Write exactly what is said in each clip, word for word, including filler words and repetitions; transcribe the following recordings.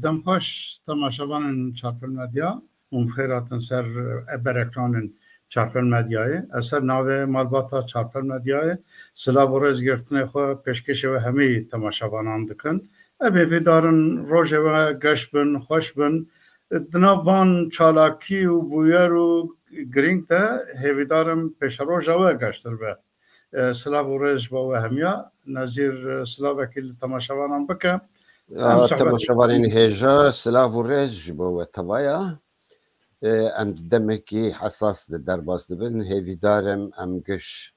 Dem xweş temaşevanên Çarpel Medya û xêr hatin ser, e, ber ekranên Çarpel Medyayê. Ez ser navê malbata Çarpel Medyayê silav û rêzgirtinê xwe pêşkêşê we hemî temaşevanan dikin. Em hêvîdarin rojê we geş bin, xweş bin. Di nav van çalakî û bûyer û girîng de hêvîdarim pêşeroja we geştir be. E, silav û rêz ji bo we hemiya. Nezîr, e, silavekî li temaşevanan bike. Em sohbetê Temaşevanên hêja, silav û rêz ji bo we tevaya. E, em di demekî hesas de derbas dibin. Hêvîdar im em giş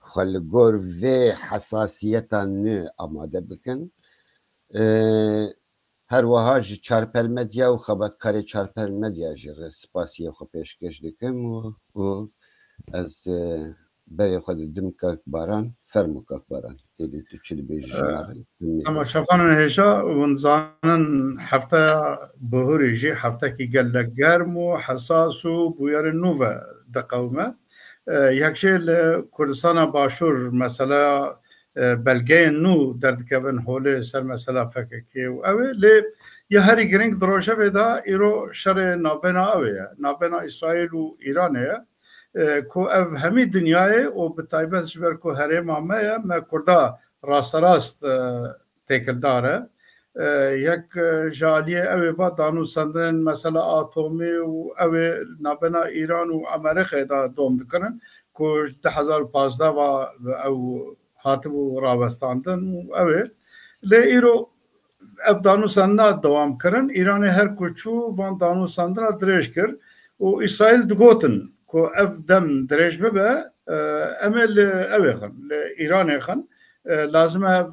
xwe li gor vê hesasiyeta nû amade bikin. E, Her wiha ji Çarpel Medya û xebatkarê Çarpel Medya jî re spasiya xwe pêşkêş dikim û, û ez, e, berê xwe didim Kak Baran, fermo Kak Baran. Êdî tu çi dibêjî ji me re? Temaşevanên hêja, hûn zanin hefteya bihurî jî heftekî gelek germ û hesas û bûyerên nû ve diqewime. E, yek jê li Kurdistana Başûr meseleya, e, belgeyên nû derdikevin holê ser mesela P K K û ew ê. Lê ya herî girîng di rojevê de îro şerê navbêna ew ê ye. Navbêna Îsraîl û Îranê ye. E, ku ev hemî dinyayê û bi taybet ji ber ku herêma me ye, me Kurda rasterast, e, têkildar e. E, yek, e, ji aliyê ew ê va danûstendinên mesela atomî û ew ê navbêna Îran û Amerîkayê de dom dikirin ku ji du hezar û pazdeh va ew hatibû rawestandin û ew ê. Lê îro ev danûstendina dewam kirin. Îranê her ku çû van danûstendina dirêj kir û Îsraîl digotin ku ev dem dirêj bibe, e, em ê li ew ê xin, li Îranê xin. E, lazim e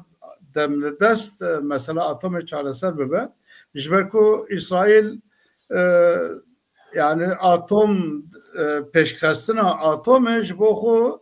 dem li dest, e, mesela atomê çareser bibe. Ji ber ku Îsraîl, e, yani atom, e, pêşxistina atomê ji bo xwe,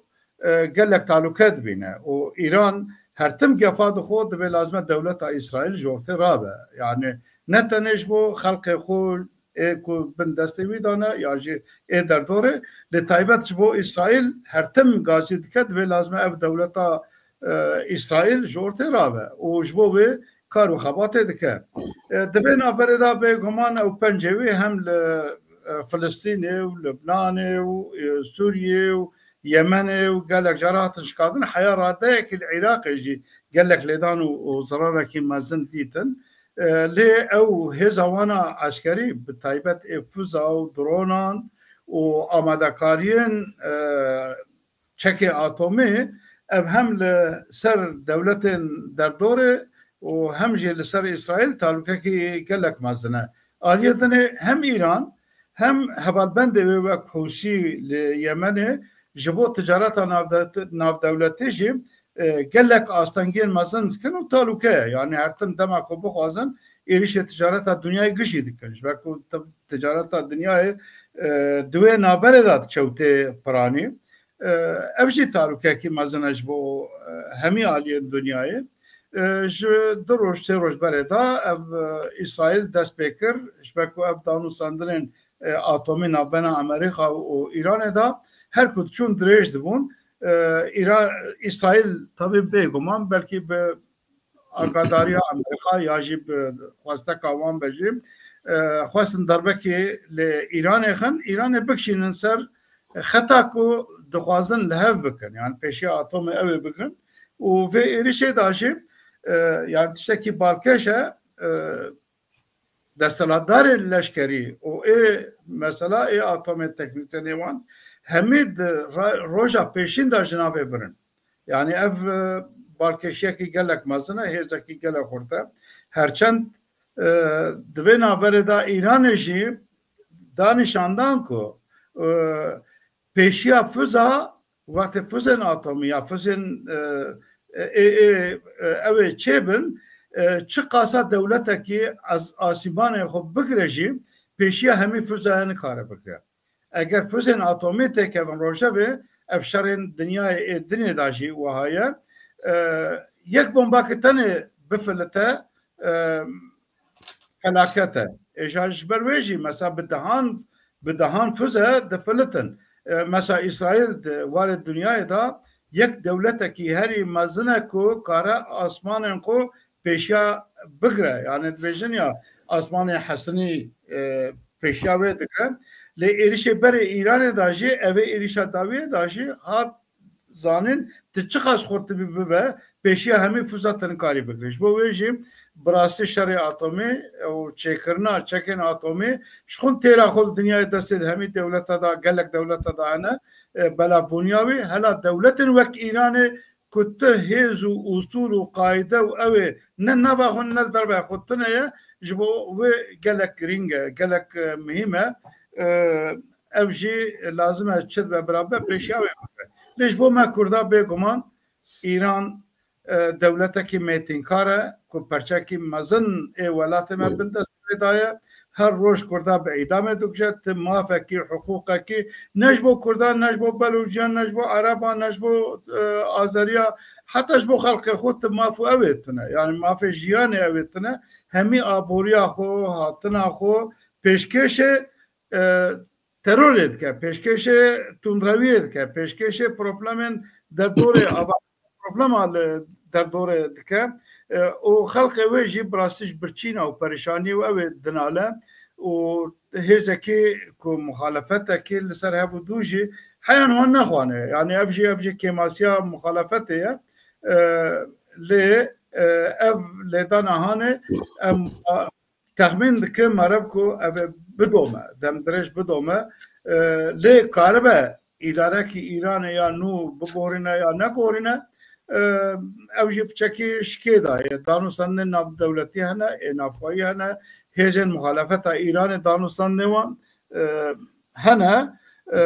e, gelek talûke dibîne û Îran her tim gefa dixwe, dibê lazim e dewleta Îsraîl ji ortê rabe. Yani ne tenê ji bo xelkê xwe ê ku bin destê wî de ne ya jî ê derdorê, lê taybet ji bo Îsraîl her tim gazî dike, dibê lazim e ev dewleta, e, Îsraîl ji ortê rabe û ji bo wê kar û xebatê dike. E, di vê navberê de bêguman ew pencê wî hem li, e, Filistînê û Libnanê û, e, Sûriyê û Yemenê û gelek cara hatin şikandin. Heya radeyekî li Iraqê jî gelek lêdan û, û zirarekî mezin dîtin. E, lê ew hêza wana eskerî, bi taybet ê fiza û dronan û amadekariyên, e, çekê atomî, ev hem li ser dewletên derdorê û hem jî li ser Îsraîl talûkekî gelek mezin e. Aliyê dinê hem Îran hem hevalbendê wê wek Hûsî li Yemenê ji bo ticareta navde-, navdewletî jî, e, gelek astengiyên mezin dikin û talûke ye. Yani her tim dema ku bixwazin êrişê ticareta dinyayê gişî dikin. Ji ber ku ti-, ticareta dinyayê, e, di wê navberê de diçewtê piranî. E, ev jî talûkekî mezin e ji bo, e, hemî aliyên dinyayê. E, ji du roj, sê roj berê de ev, e, Îsraîl dest pê kir, ji ber ku ev danûstendinên, e, atomî navbena Amerîka û Îranê de her ku diçûn dirêj dibûn. E, Îra-, Îsraîl tabî bêguman belkî bi agadariya Amerîka ya jî bi xwesteka wan be jî, e, xwestin derbekê li Îranê xin, Îranê bikişînin ser xeta ku dixwazin li hev bikin, yani pêşiya atomê ew ê bigirin û vê êrişê de jî, e, yani tiştekî balkêş e, e, desthilatdarên leşkerî û ê mesela ê atomê teknîsyenê wan hemî di ra-, roja pêşîn de ji navê birin. Yani ev, e, balkêşiyekî gelek mezin e, hêzekî gelek xurt e. Herçend, e, di vê navberê de Îranê jî da nîşandan ku, e, pêşiya fiza, wextê fizên atomî ya fizên, e, e, e, e, ew ê çêbin, e, çiqasa dewletekî az-, asîmanê xwe bigire jî pêşiya hemî fizayan nikare bigire. Eger fizên atomî têkevin rojevê, ev şerên dinyayê ê dinê de jî wiha ye. E, yek bombakî tenê bifilite, e, felaket e. Êja ji ber wê jî mesela bi dehan, bi dehan fize difilitin. E, mesela Îsraîl di warê dinyayê de yek dewletekî herî mezin e ku kare asmanên xwe pêşiya bigire. Yani dibêjin ya Asmanê Hesinî, e, pêşiya wê dike. Lê êrişê berê Îranê de jî, ev ê êrişa dawiyê de jî hat zanîn, tu çiqas xurtibî bibe, pêşiya hemî fûza te nikarî bigirî. Ji bo wê jî bi rastî şerê atomî û çêkirina çekên atomî ji xwe têra xwe li dinyayê destê di hemî dewleta de, gelek dewleta de hene, e, belavbûniya wî. Hela dewletên wek Îranê ku tu hêz û usûl û qaîde û ew ê ne nava xwe ne li derve xwe tune ye, ji bo wê gelek girîng e, gelek, e, muhîm e. E, ev jî lazim e çi dibe bira be pêşiya wê bibe. Lê ji bo me Kurda bêguman Îran, e, dewletekî mêtînkar e ku perçekî mezin ê welatê me bin dest wê daye. Her roj Kurda bi îdamê dikuje, ti mafekî, hiqûqekî, ne ji bo Kurdan, ne ji bo Belûciyan, ne ji bo Ereban, ne ji bo, e, Azeriya, heta ji bo xelkê xwe ti maf û ew ê tune. Yani mafê jiyanê ew ê tune. Hemî aboriya xwe, hatina xwe, pêşkêşê, e, terorê dike, pêşkêşê tundrewiyê dike, pêşkêşê problemên derdorê ava problema li derdorê dike. E, û xelkê wê jî bi rastî ji birçîna û perîşanî û ew ê dinale û hêzekî ku muxalefetekî li ser hev û dû jî heyan wan nexwane. Yani ev jî, ev jî kêmasiya muxalefetê ye. E, lê, e, ev lêdana hanê em texmîn dikim meriv ku ev ê bidome, demdirêj bidome. E, lê karibe îdarekî Îranê ya nû bigorîne ya negorîne, e, ew jî piçekî şikê daye. Danûstandinên navdewletî hene, ê navxweyî hene, hêzên muxalefeta Îranê danûstandinê wan, e, hene, e,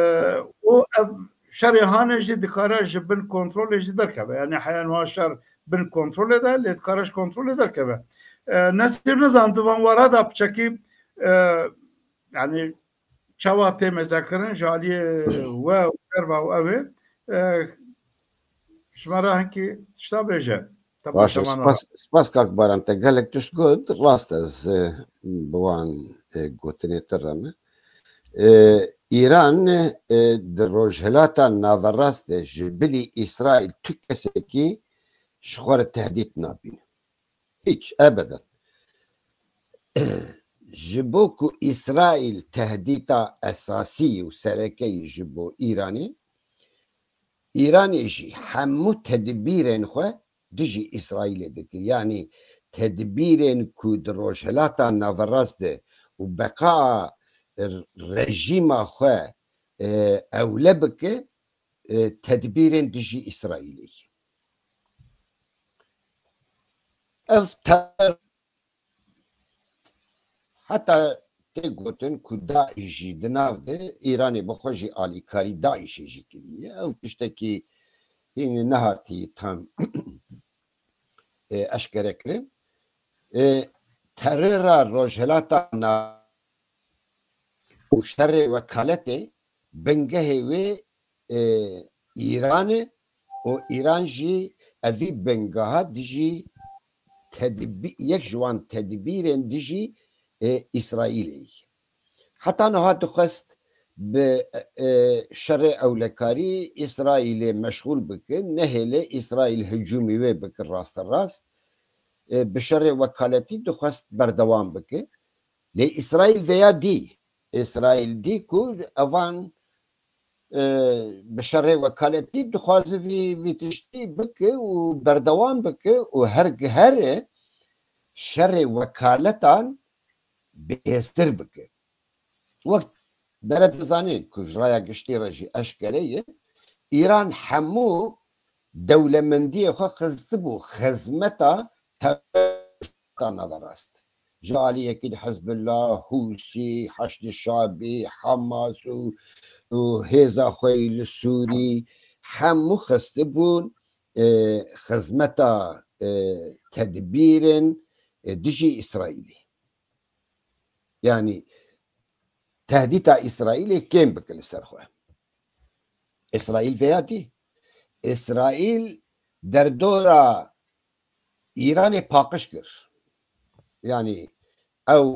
û ev şerê hanê jî dikare ji bin kontrolê jî derkeve. Yani heya niha şer bin kontrolê de, lê dikare ji kontrolê derkeve. E, Nesîr, nizam di van wara de piçekî, e, yani çawa tê mezekirin ji aliyê we û derva û ew ê, e, ji me re hinkî tişta bêje. Te Baş e, başa van spas, spas kak Baran, te gelek tişt got, rast ez, e, bi wan, e, gotinê te re me. E, Îran, e, di Rojhilata Naverast de ji bilî Îsraîl tu kesekî ji xwe re tehdît nabîne. Hiç, ebeden. Ji bo ku Îsraîl tehdîta esasî û sereke ye ji bo Îranê, Îranê jî hemû tedbîrên xwe dijî Îsraîlê dike. Yanî tedbîrên ku di Rojhilata Naverast de û beqa rejîma xwe, e, ewle bike, e, tedbîrên dijî Îsraîlê ye. Ev ter-, heta tê gotin ku DAIŞ jî di nav de Îranê bi xwe jî alîkarî DAIŞê jî kiriye. Ew tiştekî hînî nehatî tam, e, eşkere kirin. E, terora Rojhilata Na-, û şerê wekaletê bingehê wê, e, Îran e û Îran jî evî bingeha dijî tedbî-, yek ji wan tedbîrên dijî, e, Îsraîlê ye. Heta niha dixwest bi, e, şerê ewlekarî Îsraîlê meşxûl bike, nehêle Îsraîl hicûmî wê bike rasterast. E, bi şerê wekaletî dixwest berdewam bike. Lê Îsraîl vêya dî. Îsraîl dî ku evan, e, bi şerê wekaletî dixwaze vî, vî tiştî bike û berdewam bike û her gihere şerê wekaletan bihêztir bike. Wek bere dizanîn ku ji raya giştî re jî eşkere ye, Îran hemû dewlemendiyê xwe xistibû xizmeta terorista naverast. Ji aliyekî de Hizbullah, Hûsî, Heşdî Şabî, Hamas û, û hêza xwe yî li Sûrî hemû xistibûn, e, xizmeta, e, tedbîrên, e, dijî Îsraîlê. Yanî tehdîta Îsraîlê kêm bike li ser xwe. Îsraîl vêya dî. Îsraîl derdora Îranê paqij kir. Yanî ew,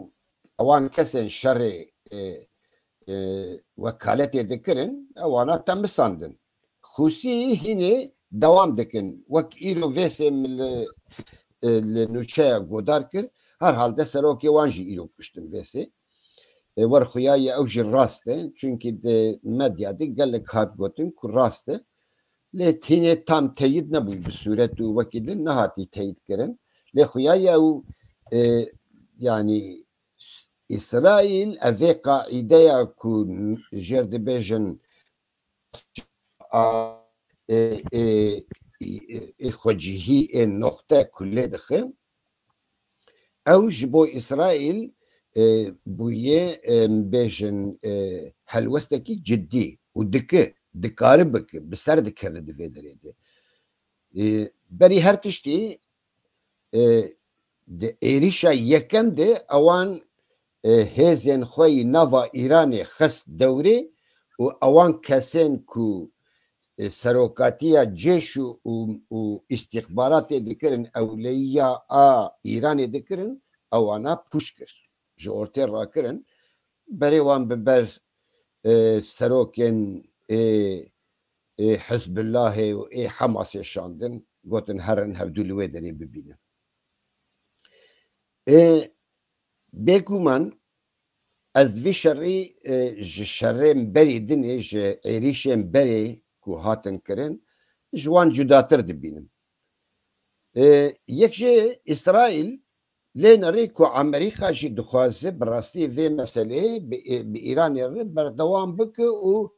ewan kesên şerê, e, e, wekaletê dikirin, ewana temisandin. Xûsî hînê dewam dikin. Wek îro vê sê min li, e, li nûçeya godar kir. Herhalde serokê wan jî îro kuştin vê sê. E, wer xuya ye ew jî rast e. Çunkî di medya de gelek hat gotin ku rast e. Lê tînê tam teyîd nebû bi sûret û wekî din nehatî teyîd kirin. Lê xuya ye ew, e, yanî Îsraîl ev ê qaideya ku jêr dibêjin a, ê, ê, ê, ê xwecihî ê noqte ku lê dixe, ew ji bo Îsraîl, e, bûye, e, bêjin, e, helwestekî cidî û dike, dikare bike, bi ser dikeve di vê derê de. E, berî her tiştî, e, di êrîşa yekem de ewan, e, hêzên xwe yî nava Îranê xist dewrê û ewan kesên ku, e, serokatiya cêş û, û, û îstîxbaratê dikirin, ewleyiya a Îranê dikirin, ewana pûç kir. Ji ortê rakirin, berê wan bi ber, e, serokên, e, ê Hizbullahê û ê Hamasê şandin, gotin herin hevdû li wê derê bibînin. Ê, bêguman ez di vî şerî, e, ji şerên berî dinê, ji êrîşên berê ku hatin kirin, ji wan cudatir dibînim. E, yek jê Îsraîl lê nerê ku Amerîka jî dixwaze bi rastî vê meseleyê bi, bi Îranê re berdewam bike û,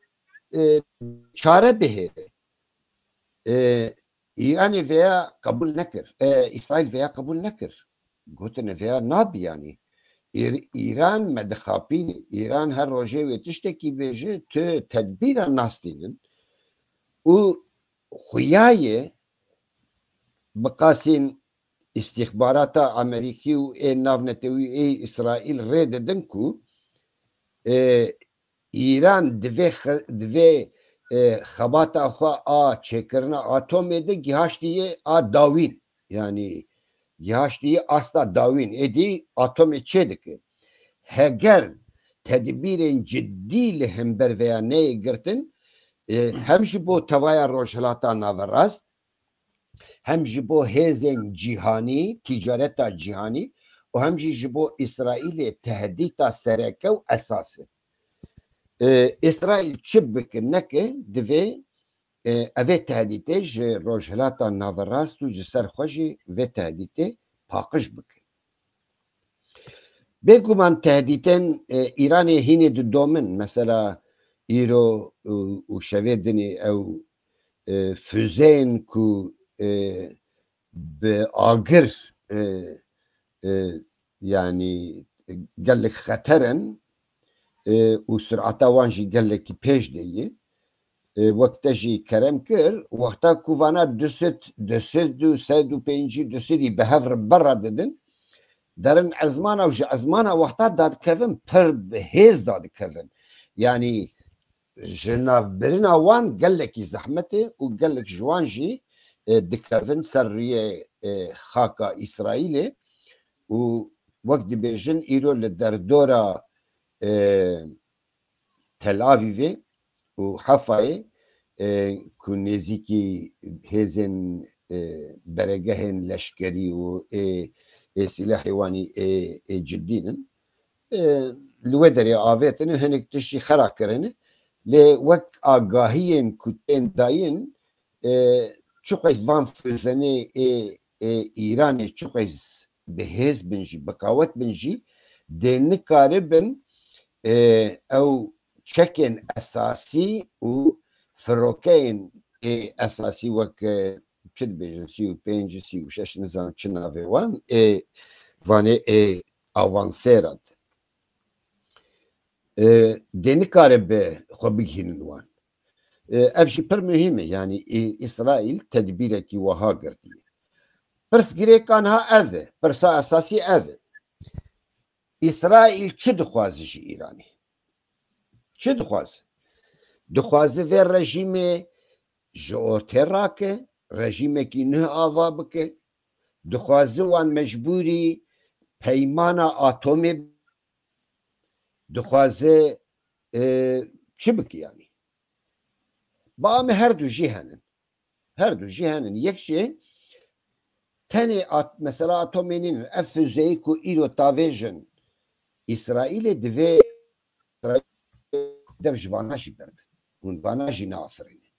e, çare bihêle. E, Îranê vêya qebûl nekir. E, Îsraîl vêya qebûl nekir. Gotine vêya nabiyanî. Îr-, Îran me dixapînî. Îran her rojê wê tiştekî bêje, tu tedbîra nastînin. Û xuya ye bi qasîn îstîxbarata Amerîkî û ê navnetewî ê Îsraîl rê didin ku, e, Îran divê xe-, divê, e, xebata xwe a çêkirina atomê de gihaştiye a dawîn. Yanî gihaştiye asta dawîn. Êdî atomê çê dike. Heger tedbîrên cidî li hember veya neyê girtin, e, hem ji bo tevaya Rojhilata Naverast, hem ji bo hêzên cîhanî, tîcareta cîhanî û hem jî ji bo Îsraîlê tehdîta sereke û esas e. E, Îsraîl çi bike neke, divê, e, evê tehdîtê ji Rojhilata Naverast û ji ser xwe jî vê tehdîtê paqij bike. Bêguman tehdîtên, e, Îranê hînê didomin. Mesela îro û, û şevê dinê ew, e, füzeyên ku, e, bi agir, e, e, yanî gelek xeter in, e, û surata wan jî gelekî pêş de ye. E, wek te jî kerem kir, wexta ku vana du sed, du sed û sed û pêncî, du sedî bi hev re berra didin, derin ezmana û ji ezmana wexta dadikevin, pir bi hêz dadikevin. Yanî ji navbirina wan gelekî zehmet e û gelek ji wan jî, e, dikevin ser rûyê, e, xaka Îsraîlê û wek dibêjin îro li derdora, e, Tel Avîvê û Hefayê, e, ku nêzîkî hêzên, e, beregehên leşkerî û ê, ê sîlehê wan î ê, ê cidî nin. E, li wê derê avêtine hinek tiştî xera kirine. Lê wek agahiyên ku tên dayîn, e, çiqas van füzenê ê, ê Îranê çiqas bi hêz bin jî, bi qawet bin jî, dê nikaribin, e, ew çekên esasî û firokeyên ê esasî wek, e, çi dibêjin, sî û pênc, sî û şeş, nizam çi navê wan, ê vanê ê avansêrat. E, dê nikare bi xwe bigihînin wan. E, ev jî pir muhîm e. Yanî, e, Îsraîl tedbîrekî wiha girtiye. Pirsgirêkan ha ev e. Pirsa esasî ev e. Îsraîl çi dixwaze ji Îranê? Çi dixwaze? Dixwaze vê rejîmê ji ortê rake, rejîmekî nuh ava bike. Dixwaze wan mecbûrî peymana atomê, dixwaze, e, çi bike yanî? Ba me her du jî henin. Her du jî henin. Yek jî Tenê at, mesela atomê nînin. Ev füzeyî ku îro tavêjin Îsraîlê, divê dev ji vana jî berdin. Hûn vana jî naafirînin.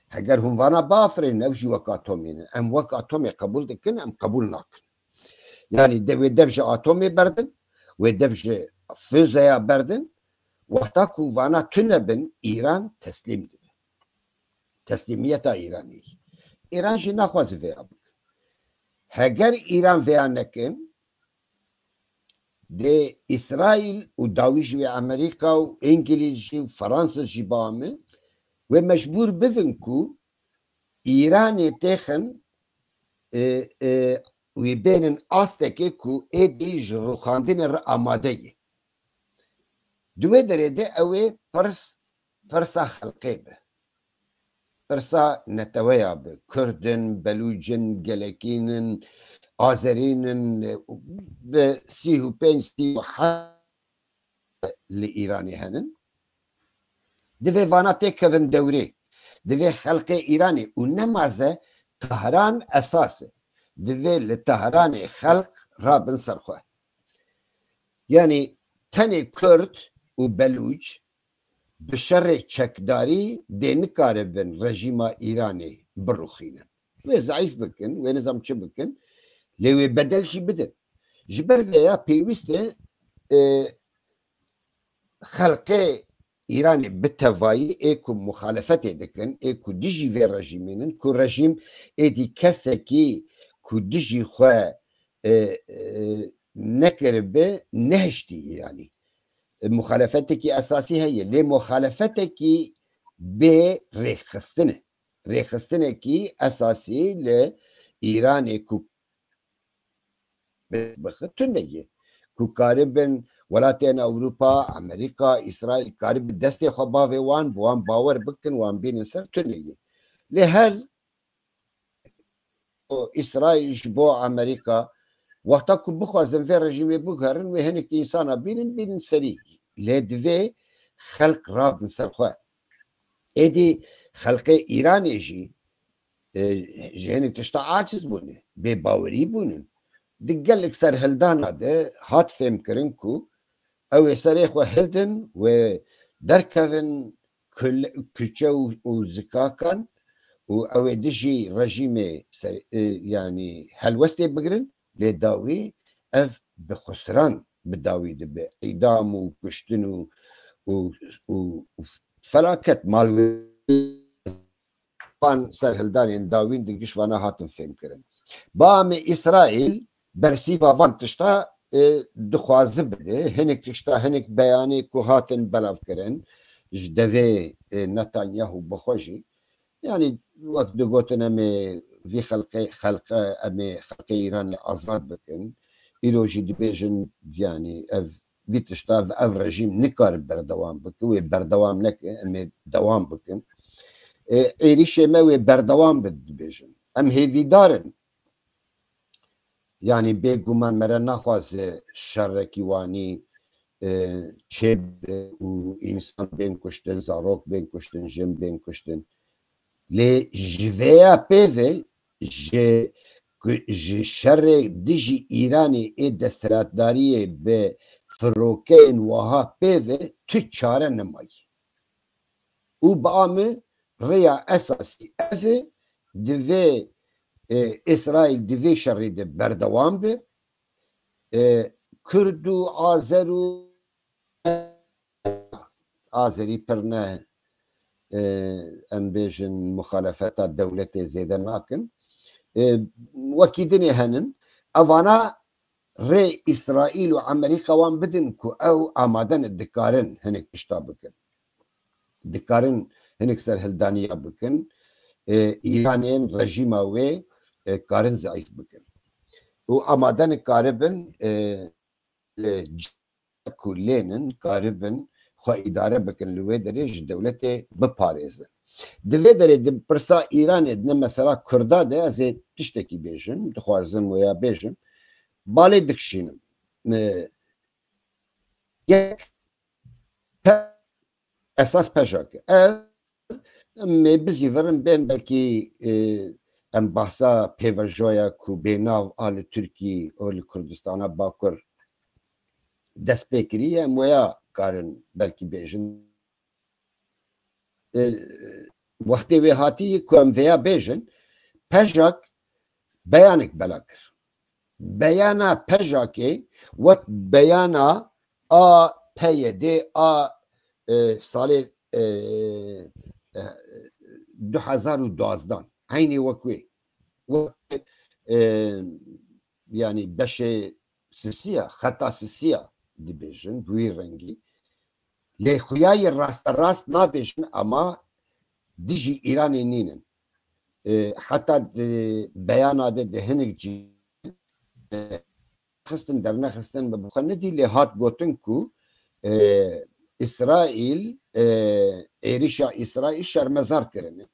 Heger hûn vana biafirînin, ew jî wek atomê ne. Em wek atomê qebûl dikin, em qebûl nakin. Yanî de wê dev ji atomê berdin, wê dev ji füzeya berdin, wexta ku vana tune bin, Îran teslîm dibe. Teslîmiyeta Îranê. Îran jî naxwaze vêya bike. Heger Îran vêya nekin, dê Îsraîl û dawî jî wê Amerîka û Îngilîz jî û Fransiz jî ba min, wê mecbûr bivin ku Îranê têxin, e, e, wî bênin astekê ku êdî ji rûxandinê re amade ye. Di wê derê de ew ê pirs, pirsa xelqê be. Pirsa neteweya be. Kurd in, Belûc in, Gelekîn in, Azerîn in, bi sî û pênc, sî û heft li Îranê henin. Divê vana têkevin dewrê. Divê xelqê Îranê û nemaze Tehran esas e. Divê li Tehranê xelq rabin ser xwe. Yanî tenê Kurd û Belûc bi şerê çekdarî dê nikaribin rejîma Îranê birûxînin. Wê zeîf bikin, wê nizam çi bikin, lê wê bedel jî bidin. Ji ber vê ya pêwîst e, e, xelqê Îranê bi tevayî ê ku muxalefetê dikin, ê ku dijî vê rejîmê nin, ku rejîm êdî kesekî ku dijî xwe, e, e, nekiribe, nehiştî yanî. E, muxalefetekî esasî heye, lê muxalefetekî bê rêxistin e. Rêxistinekî esasî li Îranê ku bixi tune ye. Ku karibin welatên Ewropa, Amerîka, Îsraîl karibin destê xwe bavê wan, bi wan bawer bikin, wan bînin ser tune ye. Lê her û Îsraîl ji bo Amerîka, wexta ku bixwazin vê rejîmê biguherin, wê hinek însana bînin, bînin serî. Lê divê xelk rabin ser xwe. Êdî xelkê Îranê jî, e, ji hinek tişta aciz bûne, bêbawerî bûne. Di gelek serhildana de hat fêmkirin ku ew ê serê xwe hildin, wê derkevin kul-, kuçe û, û zikakan û ew ê dijî rejîmê ser, e, yanî helwestê bigirin, lê dawî ev bi xusran bi dawî dibe. Îdam û kuştin û, û, û, û felaket mal van serhildanên dawîn di giş vana hatin fêmkirin. Ba me Îsraîl bersîva van tişta, e, dixwaze bide. Hinek tişta, hinek beyanê ku hatin belavkirin ji devê, e, Netanyahu bi xwe jî. Yanî wek digotin em ê vî xelqê, xelqe, em ê xelqê Îranê azad bikin. Îro jî dibêjin, yanî ev vî tişta, ev rejîm nikare berdewam bike, wê berdewam neke, em ê dewam bikin. E, êrîşê me wê berdewam be dibêjin. Em hêvîdar in. Yanî bêguman me re naxwaze şerekî wanî, e, çêbibe û însan bên kuştin, zarok bên kuştin, jin bên kuştin. Lê ji vêya pê ve ji, ji şerê dijî Îranê ê desthilatdariyê bi firokeyên wiha pê ve tu çare nemaye. Û bi a min rêya esasî ev e, divê, e, Îsraîl di vê şerê de berdewam be. E, Kurd û Azer û Azerî pir ne, e, em bêjin muxalefeta dewletê zêde nakin. E, wekî dinê henin. Evana rê Îsraîl û Amerîka wan bidin ku ew amade ne, dikarin hinek tişta bikin. Dikarin hinek serhildaniya bikin. E, Îranên rejîma wê, e, karin zeîf bikin. Û amade ne karibin, e, e, ku lênin karibin xwe îdare bikin, li wê derê ji dewletê biparêzin. Di vê derê di pirsa Îranê, di mesela Kurda de ez ê tiştekî bêjim, dixwazim wêya bêjim, balê dikişînim. E, yek pe-, esas pejak e. Ev em ê bizîvirin bên belkî, e, em bahsa pêvajoya ku bênav a li Tirkî û li Kurdistana Bakur dest pê kiriye, em weya karin belkî bêjin. E, wextê wê hatî ku em vêya bêjin, PJAK beyanek bela kir. Beyana PJAKê wek beyana a PYD a, e, salê, e, e, du hezar û duwazdeh. Eynî wek wê. Wek, e, yanî beşê sisiya, xeta sisiya dibêjin, bi wî rengî. Lê xuyayê rasterast nabêjin, ama dijî Îranê nînin. E, heta di beyana de, di hinek cî, e, xistin, dernexistin, min bi xwe nedî, lê hat gotin ku, e, Îsraîl, e, êrişa Îsraîl şermezar kirine.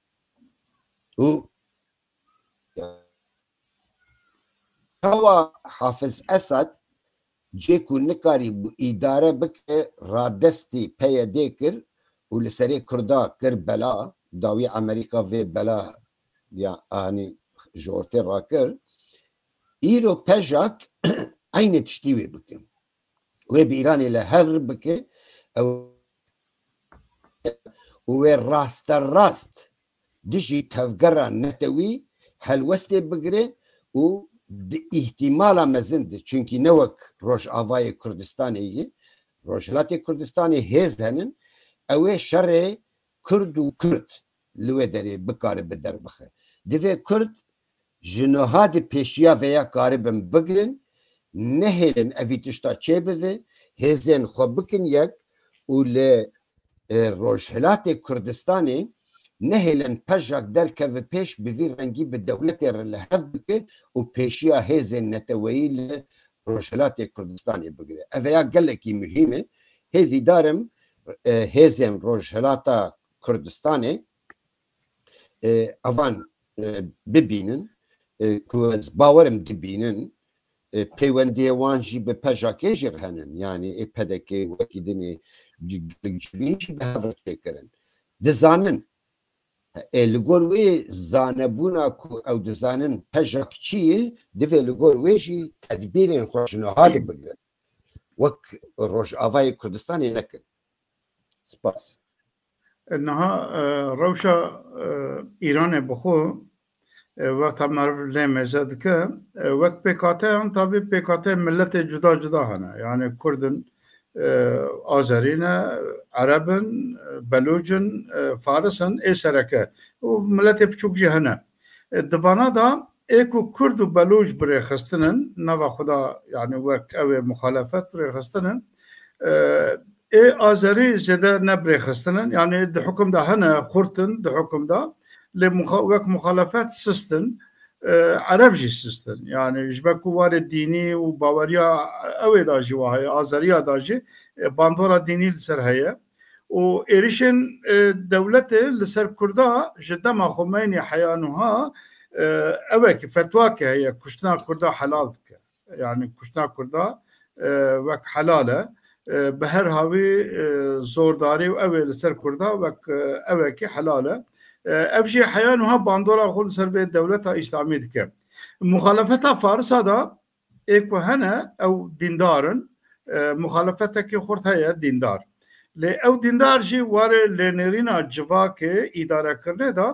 Û Çawa Hafiz Esad cê ku nikarîbû îdare bike, radestî PYDê kir û li serê Kurda kir bela, dawî Amerîka vê bela ya anî ji ortê rakir. Îro PJAK eynî tiştî wê bike. Wê bi Îranê li hev bike, ew û wê rasterast dijî tevgera netewî helwestê bigire û di îhtîmala mezin de, çunkî ne wek Rojavayê Kurdistanê yê, Rojhilatê Kurdistanê hêz henin, ew ê şerê Kurd û Kurd li wê derê bikare bi derbixe. Divê Kurd ji niha di pêşiya vêya karibin bigirin, nehêlin evî tişta çêbive, hêzên xwe bikin yek û li, e, Rojhilatê Kurdistanê nehêlin PJAK derkeve pêş, bi vî rengî bi dewletê re li hev bike û pêşiya hêzên neteweyî li Rojhilatê Kurdistanê bigire. Ev ya gelekî muhîm e. Hêvîdar im, e, hêzên Rojhilata Kurdistanê, e, evan, e, bibînin, e, ku ez bawerim dibînin, e, peywendiyê wan jî bi PJAKê jî re henin. Yanî ê PDKê wekî dinê gelek civîn jî bi hev re çêkirin. Dizanin, e, li gor wê zanebûna ku ew dizanin PJAK çi ye, divê li gor wê jî tedbîrên xwe ji niha de bigirin. Wek Rojavayê Kurdistanê nekin. Spas. Niha, e, rewşa, e, Îranê bi xwe, e, wexta meriv lê mêze dike, e, wek pêkateyan, tabî pêkateyên miletê cuda cuda hene. Yanî Kurd in, e, Azerî ne, Ereb in, e, Belûc in, e, Faris in, ê sereke. Û miletê biçûk jî hene. E, di vana de ê ku Kurd û Belûc bi rê xistin in, nava xwe de, yanî wek ew ê muxalefet bi rê xistin in, e, ê Azerî zêde ne bi rê xistin in. Yanî di hukum de hene, xurt in di hukum de. Lê muxa-, wek muxalefet sist in, e, Ereb jî sist in. Yanî ji ber ku warê dînî û baweriya ew ê de jî wa heye, Azeriya de jî, e, bandora dînî li ser heye. Û êrişên, e, dewletê li ser Kurda ji dema Xumeynî heya nuha, e, ewekî fetwakê heye, kuştina Kurda helal dike. Yanî kuştina Kurda, e, wek helal e. E, bi her hawî, e, zordarî û ew ê li ser Kurda wek, e, ewekî helal e. E, ev jî heya nuha bandora xwe li ser vê dewleta Îslamî dike. Muxalefeta Farisa da ê ku hene, ew dîndar in, e, muxalefetekî xurt heye dîndar. Lê ew dîndar jî warê lênêrîna civakê, îdarekirinê de,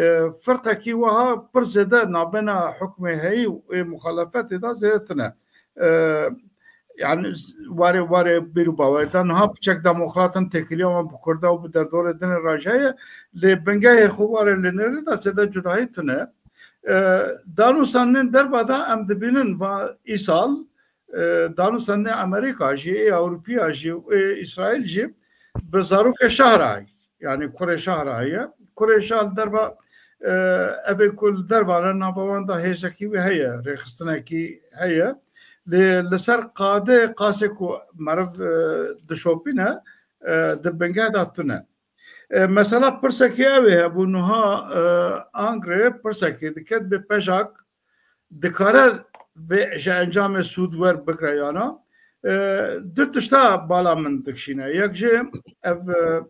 e, firqekî wiha pir zêde nabêna hukmê heyî û ê muxalefetê de zêde tune. E, yani warê, warê bîr û bawerî de niha piçek demokrat in, têkiliya wan bi Kurda û bi derdorê dinê re jî heye. Lê bingehê xwe warê lênêrî de zêde cudahî tune. E, danûsandinên derva de em dibînin va îsal, e, danûsandinê Amerîka jî, ê Ewropiya jî û ê Îsraîl jî bi zarokê şah re heye. Yanî kurê şah re heye. Kurê şah li derva, e, evê ku li derva ne, nava wan de hêzekî wî heye, rêxistinekî heye. Lê li ser qadê qasê ku meriv, e, dişopîne, e, di bingeh de tune. E, mesela pirsekî ew ê hebû, niha, e, Angre pirsekî diket, bê PJAK dikare vê ji encamê sûd wer bigre yana? E, du tişta bala min dikişîne. Yek jî ev, e,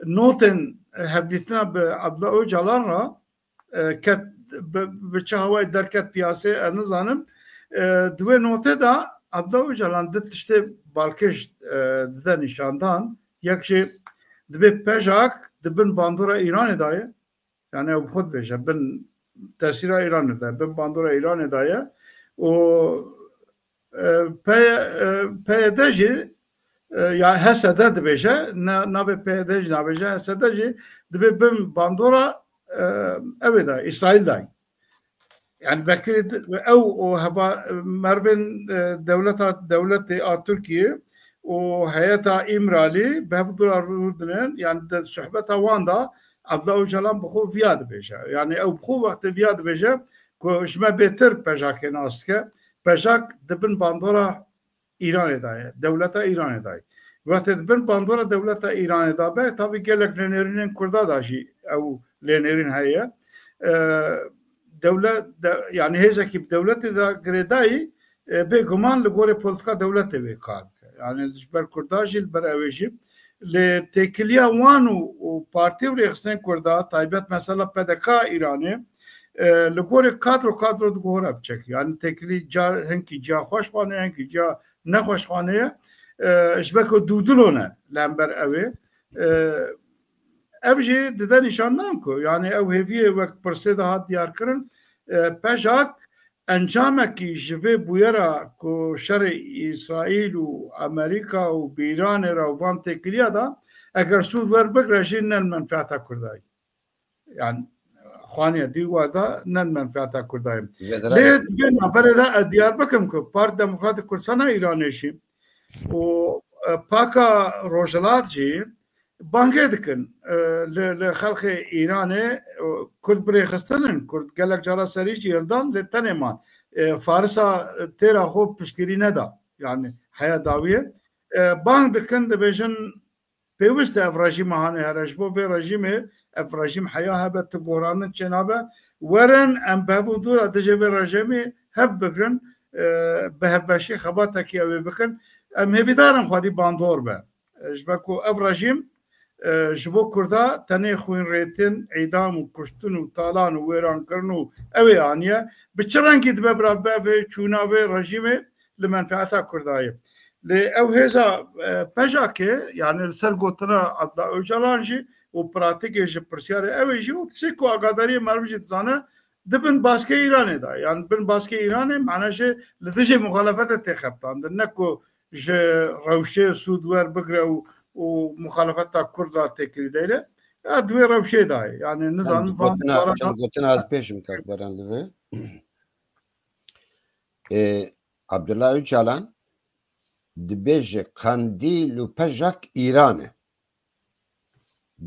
notên hevdîtina bi Abdullah Ocalan re, e, ket, bi, bi çi hawayê derket piyasê, ez nizanim. E, di wê notê de Abdullah Ocalan di tiştê balkêş, e, dide nîşandan. Yek jî dibê PJAK di bin bandora Îranê de ye. Yani ew bi xwe dibêje, bin tesîra Îranê de, bin bandora Îranê de ye. Û, e, P-, e, PYD jî, e, ya HSD dibêje, na-, navê PYD jî nabêje, HSD jî dibê bin bandora, e, ew ê de, Îsraîl de. Yani Bekirî di-, ew û heva-, mervên, e, dewleta, dewletê a Tirkiyê û heyeta Îmralî bi hev dûra rû dinin, yani di sohbeta wan de Abdullah Ocalan bi xwe viya dibêje. Yani ew bi xwe wextê viya dibêje ku ji me bêtir PJAKê nas dike. PJAK di bin bandora Îranê de ye. Dewleta Îranê de ye. Wextê di bin bandora dewleta Îranê de be, tabî gelek lênêrînên Kurda de jî ew lênêrîn heye. E, dewlet, de, yani hêzekî bi dewletê de girêdayî, e, bêguman li gorê politika dewletê wê kar dike. Yani ji ber Kurda jî, li ber ew ê jî. Lê têkiliya wan û, û partî û rêxistinên Kurda, taybet mesela PDK Îranê, e, li gorê kadro kadro diguhore biçek. Yani têkilî car hinkî ciya xweş xwane, hinkî ciya nexweş xwane ye. E, ji ber ku dûdilo ne li hember ew ê. E, ev jî dide nîşandan ku, yani ew hêviyê wek pirsê de hat diyarkirin, e, PJAK encamekî ji vê bûyera ku şerê Îsraîl û Amerîka û bi Îranê re û van têkiliya de eger sûd werbigre jî ne li menfeeta Kurda ye. Yani xaniye dîwar de ne li menfeeta Kurda ye. Lê di vê navberê de ez diyar bikim ku Parti Demokratîk Kurdistana Îranê jî û, e, Paka Rojhilat jî bangê dikin, e, li, li xelkê Îranê, e, Kurd birêxistin in, Kurd gelek cara serî jî hildan, lê tenê man. E, Farisa têra xwe piştgirî neda. Yani heya dawiyê. E, bang dikin, dibêjin pêwist e ev rejîma hanê here. Ji bo vê rejîmê, ev rejîm heya hebe, tu gorandin çênabe. Werin em bi hev û dû re dijê vê rejîmê hev bigrin, e, bi hevbeşî xebatekî ew ê bikin. Em hêvîdar in xwedî bandor be. E, ji ber ku ev rejîm, e, ji bo Kurda tenê xwînrêtin, îdam û kuştin û talan û wêrankirin û ew ê aniye. Bi çi rengî dibe bira bevê çûna vê rejîmê li menfeeta Kurda ye. Lê ew hêza, e, PJAKê, yani li ser gotina Abdullah Ocalan jî û pratîkê ji pirsyarê ew ê jî û tiştê ku agadariyê meriv jî dizane, di bin baskê Îranê de. Yani bin baskê Îranê, mane jî li dijî muxalefetê tê xebitandin. Ne ku ji rewşê sûd werbigre û, û muxalefeta Kurd re têkilî deyre. Ya di wê rewşê de ye. Yani nizanim van gotina, çend gotina ez pêşim kak Beren li vê. E, Abdullah Ocalan dibêje Qandîl û PJAK Îran e.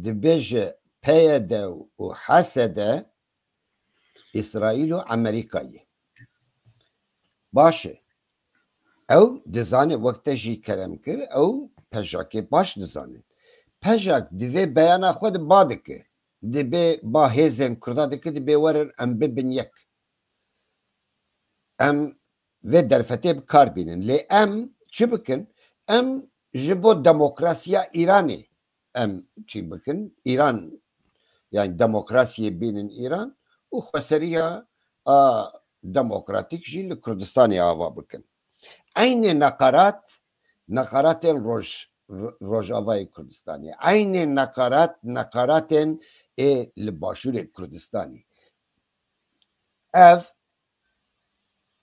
Dibêje PYD û HSD Îsraîl û Amerîka ye. Baş e. Ew dizane, wek te jî kerem kir, ew PJAKê baş dizane. PJAK divê beyana xwe di ba dike. Dibê ba hêzên Kurda dike, dibê werin em bibin yek. Em vê derfetê bi kar bînin. Lê em çi bikin? Em ji bo demokrasiya Îranê em çi bikin? Îran, yani demokrasiyê bînin Îran û xweseriya a demokratîk jî li Kurdistanê ava bikin. Eynê neqarat, neqaratên roj-, ro-, Rojavayê Kurdistanê. Eynê neqarat, neqaratên ê li Başûrê Kurdistanê. Ev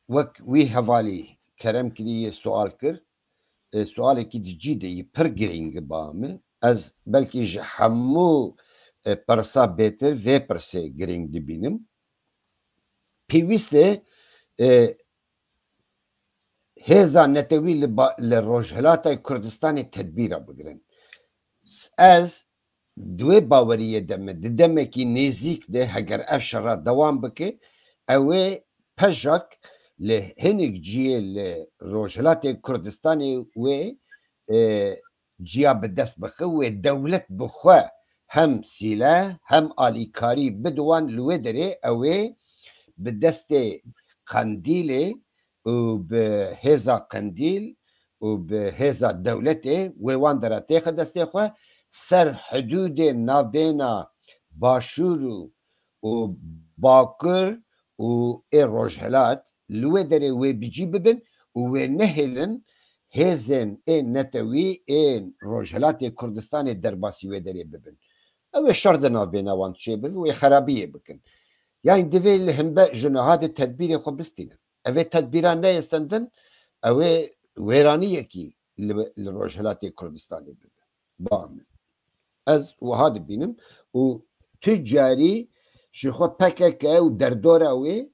wek wî hevalî kerem kirî yê sual kir. E, sualekî di cî de yî pir girîng ba min. Ez belkî ji hemû, e, pirsa bêtir vê pirsê girîng dibînim. Pêwîst e, e, hêza netewî li ba-, li Rojhilatê Kurdistanê tedbîra bigirin. Ez di wê baweriyê de me di demekî nêzîk de heger ev şera dewam bike, ew ê PJAK li hinek cihê li Rojhilatê Kurdistanê wê, e, ciya bi dest bixe, wê dewlet bi xwe hem sîleh hem alîkarî bide wan, li wê derê ew ê bi destê Qendîlê û bi hêza Qendîl û bi hêza dewletê wê wan dera têxe destê xwe, ser hidûdê navbêna Başûr û û Bakur û ê Rojhilat li wê derê wê bicî bibin û wê nehêlin hêzên ê netewî ên Rojhilatê Kurdistanê derbasî wê derê bibin. Ew ê şer di navbêna wan çêbibe, wê xerabiyê bikin. Yanî divê li hember ji niha de tedbîrê xwe bistînin. Ev ê tedbîran neyê sendin, ew ê wêraniyekî li, li Rojhilatê Kurdistanê bibe. Ba min. Ez wiha dibînim û tu carî ji xwe P K K û derdora wê,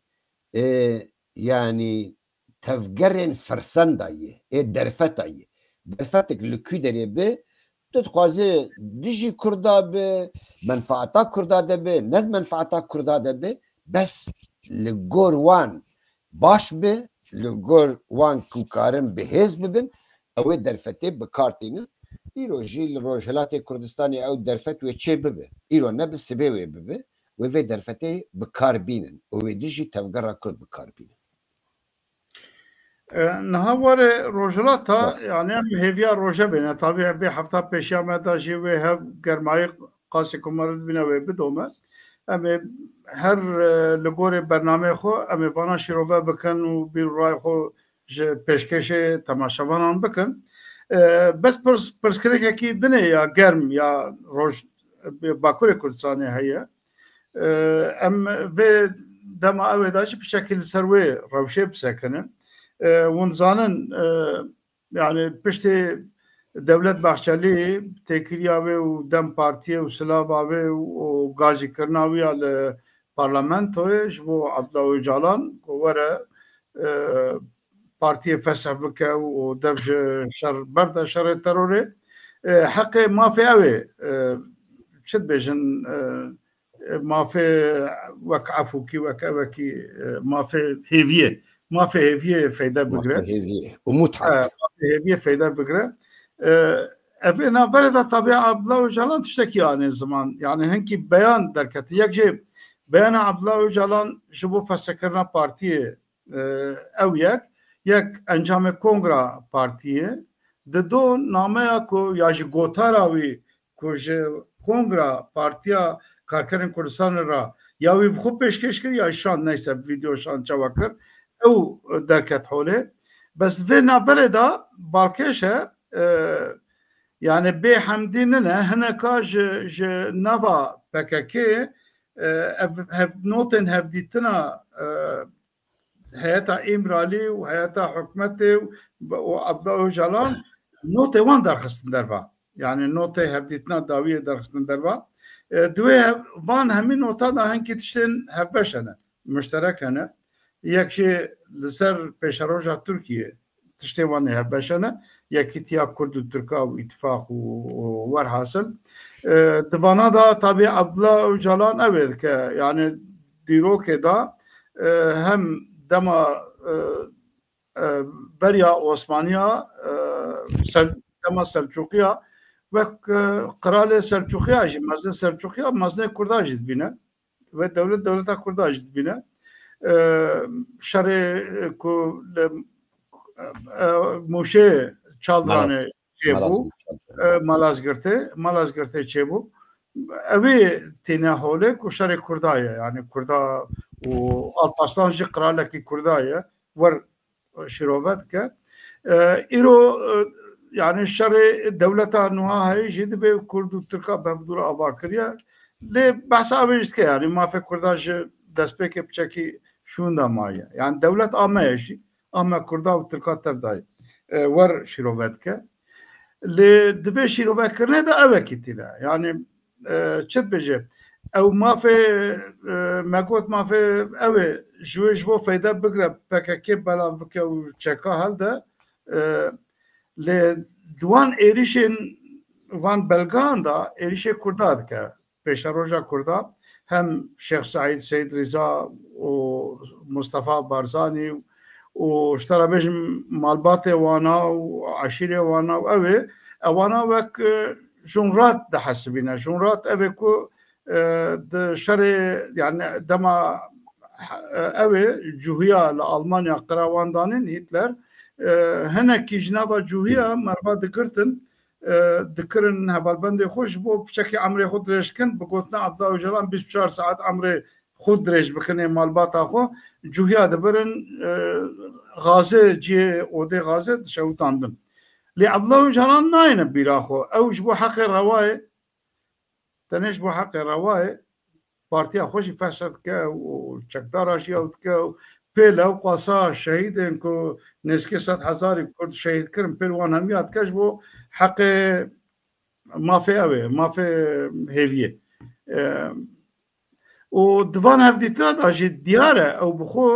e, yanî tevgerên firsenda yê, ê derfeta yê. Derfetek li ku derê bi, tu dixwaze dijî Kurda bi, menfaeta Kurda de bi, ne menfaeta Kurda de bi, bes li gor wan baş bi, li gor wan ku karin bi hêz bibin, ew ê derfetê bi kar tînin. Îro jî li Rojhilatê Kurdistanê ew derfet wê çê bibe. Îro nebi sibê wê bibe. Wê vê derfetê bi kar bînin. Û wê dijî tevgera Kurd bi kar bînin. E, niha warê rojhilata, Baş. Yani em hêviya rojevê ne. Tabî vê hefta pêşiya me da jî wê hev germayî qasî ku me re dibîne wê bidome. Em ê her, e, li gorê bernameyê xwe em ê vana şîrove bikin û bîr û rayê xwe ji pêşkêşê temaşevanan bikin. E, bes pirs-, pirsgirêkekî dinê ya germ ya roj, Bakurê Kurdistanê heye. E, em vê dema ew ê de jî piçekî li ser wê rewşê bisekinin. E, hûn zanin, e, yani piştî Dewlet Bahçelî têkiliya wê û DEM Partiyê û silava wê û, û gazîkirina wî ya li parlamentoyê ji bo Abdullah Ocalan ku were, e, partiyê fesih bike û dev ji şer berde, şerê terorê. E, heqê mafê ew ê, e, çi dibêjin, e, mafê wek efûkî, wek ewekî, e, mafê hêviyê, mafê hêviyê feyde bigire. Mafê hêviyê, umut E, hakkı. Mafê hêviyê feyde bigire. E, ev ê navberê de tabi Abdullah Ocalan tiştekî anê ziman. Yani hinkî beyan derketî. Yek jê beyana Abdullah Ocalan ji bo fesihkirina partiyê, e, ew yek, yek encamê kongra partiyê, di do nameya ku ya ji gotara wî ku ji kongra Partiya Karkerên Kurdistanê re ya wî bi xwe pêşkêş kir ya şand, neyse, vîdeo şand çawa kir, ew derket holê. Bes vê navberê de balkêş e, e, yani bê hemdî nine, hineka ji, ji nava P K K, e, ev, hev, notên hevdîtina, e, heyeta Îmralî û heyeta hikûmetê û, û Abdullah Ocalan notê wan derxistin derva. Yani notê hevdîtina dawiyê derxistin derva. E, divê hev-, van hemî notan de hinkî tiştên hevbeş hene, muşterek hene. Yek jî li ser pêşeroja Tirkiyê tiştê wan ê hevbeş hene. Yekîtiya Kurd û Tirka û îtifaq û, û werhasil. E, di vana da tabî Abdullah Ocalan ew ê dike. Yani dîrokê da, e, hem dema, e, e, beriya Osmaniya, e, Sel-, dema Selçuqiya, wek, e, qiralê Selçuqiya jî, mezinê Selçuqiya, mezinê Kurda jî dibîne. Ve dewlet, dewleta Kurda jî dibîne. E, şerê, e, ku li, e, e, Mûşê Çaldiranê çêbû, Malazgirt, e, Malazgirtê, Malazgirtê çêbû. Ew ê têne holê ku şerê Kurda ye, yani Kurda û Alparslan jî qiralekî Kurda ye, wer şîrove dike. E, îro, e, yani şerê dewleta nuha heyî jî dibe Kurd û Tirka bi hevdû re ava kiriye. Lê behsa ew ê jî dike, yani mafê Kurda ji destpêkê piçekî şûnda maye. Yani dewlet a me ye jî, a me Kurda û Tirka tev dayê, e, wer şîrove dike. Lê divê şîrovekirinê de ewekî tîne. Yani, e, çi dibêje? Ew mafê, e, me got mafê ew ê ji wê ji bo feyde bigire P K K belav bike û çeka helde. E, lê di wan êrişên van belgan de êrişê Kurda dike. Pêşeroja Kurda, hem Şêx Seîd, Seyîd Rîza û Mustafa Barzanî û ji te re bêjim malbatê wana û eşîrê wana û ew ê, ewana wek, e, junrat dihesibîne. Junrat ev ê ku, e, di şerê, yani dema, e, ew ê cuhiya li Almanya qira wan danîn Hitler, e, hinekî ji nava cuhiya merva digirtin, e, dikirin hevalbendê xwe ji bo piçekî emrê xwe dirêj kin, bi gotina Abdullah Ocalan bîst û çar saet emrê xwe dirêj bikin ê malbata xwe, cuhiya dibirin, e, Xazê, cihê odê Xazê dişewitandin. Lê Abdullah Ocalan nayêne bîra xwe. Ew ji bo heqê rewayê, tenê ji bo heqê rewayê partiya xwe jî feshe dike û çekdara jî ew dike û pêl ew qasa şehîdên ku nêzîkî sed hezarî Kurd şehîd kirin, pêl wan hemiya dike ji bo heqê mafê ew ê, mafê hêviyê. E, û di van hevdîtina de jî diyar e, ew bi xwe